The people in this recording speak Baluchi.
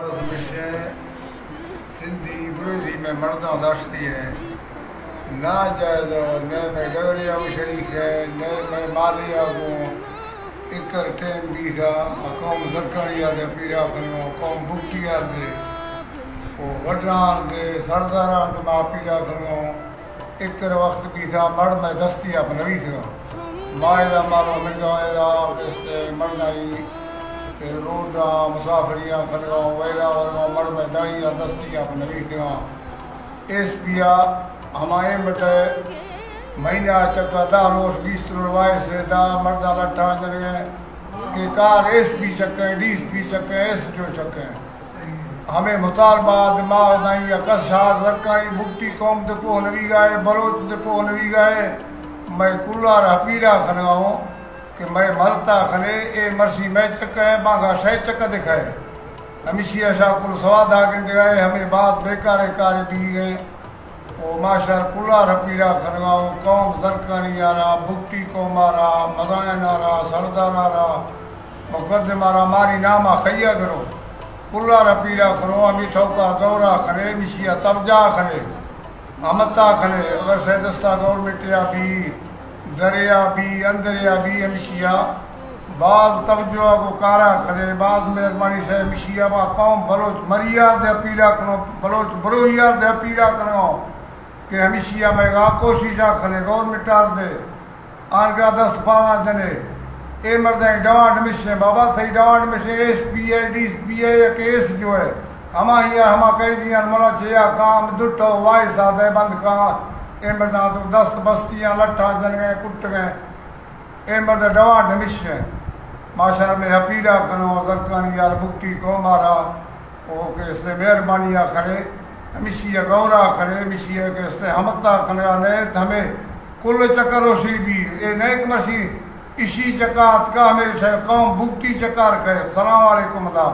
مشے سندھی بلوچی میں مرداں داشتی ہے، ناجائز، نئے میں ڈگریا گوں شریک ہے، نئے میں مالیا گوں۔ اکر ٹیم بیثا، قوم زرکانی آ دے پیڑا کنوں، قوم بگٹی آ دے، او وڈران دے، سرداران دے ما پیڑا کنوں۔ اکر وخت بیثا، مڑ میں دستی آپ نویثگا۔ ما ادا مالو مرگا ادا کستے مڑ نائی، تے روڈا مسافریاں کنگا، ویلا ورگا، مڑ میں دائی آ دستی آپ نویثگا۔ ایس پی آ ہمائیں بٹے مہینہ چکا دہ روش بیست روش وائس ہے، دا مردہ لٹا جنگے کہ کار ایس پی چکے، ڈی ایس پی چکے، ایس جو چکے۔ ہمیں مطالبہ دماغ دائیں یا کس شاد زرکانی بگٹی قوم دے پوہ نوی گائے، بلوچ دے پوہ نوی گائے۔ میں کلار ہپیرا کھنگا ہوں کہ میں ملتا کھنے، اے مرسی میں چکے، بانگا شے چکا دکھائے۔ ہمیشی اشا کل سواد آگن دے گئے، ہمیں باز بیکارے کارے بھی گئے۔ او ماشر کلار ہپیرا کھنگا ہوں، قوم زرکانی آرا، بگٹی قوم آرا، مزائن آرا، سردار آرا، مقدم آرا، ماری ناما خیا گرو۔ کلار ہپیرا کھنو، ہمی ٹھوکا گورا کھنے، مشیا تبجا کھنے، ہمتا کھنے، اگر شہ دستا گورنمنٹ یا بھی، دریا بھی، اندریا بھی، ہمشیا باز توجہ کو کارا کھنے، باز مہربانی شہ مشیا با قوم بلوچ مریار دے پیرا کھنو، بلوچ بروہیار دے پیرا کھنو۔ کہ ہمیشی ء مئے گا کوشش ء کھنے گورنمنٹ آر دے آنگا دست پانا جنے۔ اے مردیں ڈیمانڈ مشیں بابا، تئی ڈیمانڈ مشیں ایس پی اے، ڈی ایس پی اے یا کیس جو ہے، ہما ہی ہے، ہما قیدیاں ملا چیا کام دٹو وائس آ دے بند کان۔ اے مرداں تو دست بستیاں لٹھاں جنگیں کٹگیں۔ اے مرد ڈوانڈ ہمیش ہے۔ ماشار میں ہپیرا کنو زرکانی یار بکٹی قوم آرا، او کہ اس نے مہربانی آ کرے، ہمیشی گورا کرے، ہمیشی کہ اس نے ہمتا کنگا نئے، ہمیں کل چکر ہوشی بھی، اے نئے کہ مرشی اشی چکا اتکا، ہمیں شے قوم بکٹی چکار کرے۔ السلام علیکم دا۔